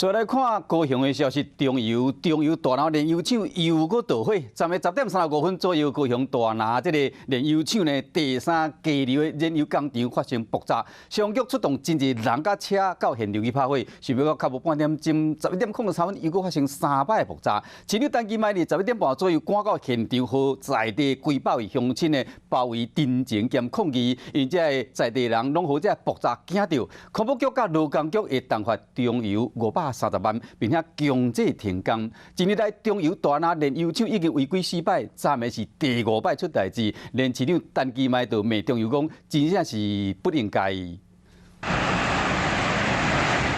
所以來看高雄的消息，中油中油大林煉油廠又閣著火。昨暝10點35分左右，高雄大林這個煉油廠呢，第三加硫的燃油工廠發生爆炸，消防局出動真濟人佮車到現場去拍火，想欲到較無半點鐘，11點03分又閣發生三擺爆炸。市長陳其邁佇11點半左右趕到現場，予在地幾百位鄉親呢包圍陳情兼抗議，𪜶這个在地人攏予這个爆炸驚著。環保局佮勞工局會重罰中油530萬，並且強制停工。近年來，中油大林煉油廠已經違規四擺，昨暝是第五擺出代誌，連市長陳其邁都罵中油講，真正是不應該。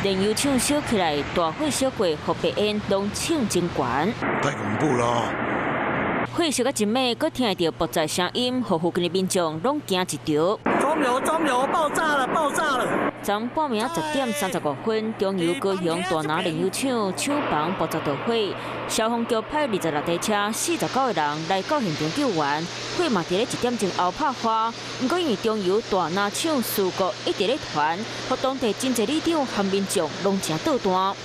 煉油廠燒起來，大火燒過，予白煙攏衝真懸。太恐怖了！火燒甲真猛，閣聽著爆炸聲音，予附近的民眾攏驚一趒。中油中油爆炸了，爆炸了！昨半暝10點35分，中油高雄大林煉油廠廠房爆炸著火，消防局派26台車、49個人來到現場救援。火嘛佇咧一點鐘後拍花，毋過因為中油大林廠事故一直咧傳，予當地真濟里長和民眾攏誠搗蛋。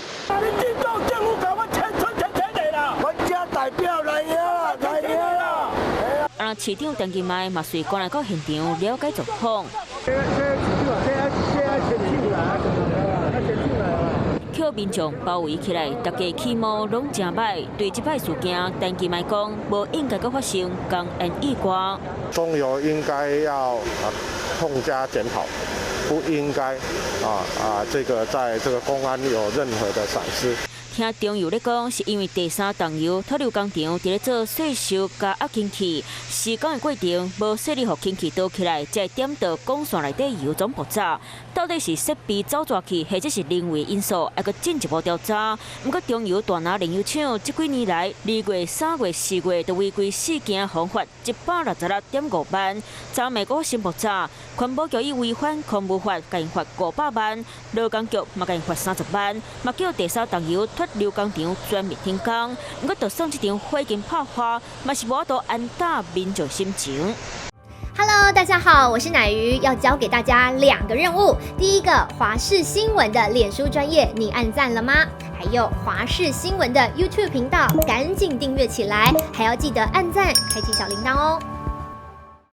你這種政府共阮簽存錢錢的啦，阮遮代表來了，來了。啊，市長陳其邁嘛隨趕來到現場了解狀況。這這這這這予民眾包圍起來，大家起毛攏誠歹。對這擺事件，陳其邁講，無應該閣發生工安意外。中油應該要痛加檢討，不應該這個在這個工安有任何的閃失。聽中油咧講，是因為第三重油脫硫工廠佇咧做稅收加壓氫氣，施工的過程無細膩予氫氣倒起來，才會點著管線內底油總爆炸。到底是設備走蛇去，或者是人為因素，猶閣進一步調查。毋過中油大林煉油廠這幾年來，2月、3月、4月都違規四件，予罰166.5萬。昨暝閣新爆炸，環保局以違反空污法，共𪜶罰500萬，勞工局嘛共𪜶罰30萬，嘛叫第三重油脫硫工廠全面停工。毋過，就算這場火經拍花，嘛是無法度安撫民眾心情。 Hello，大家好，我是乃瑜，要交給大家兩個任務。第一個，華視新聞的臉書專頁，你按讚了嗎？還有華視新聞的 YouTube 頻道，趕緊訂閱起來，還要記得按讚，開啟小鈴鐺哦。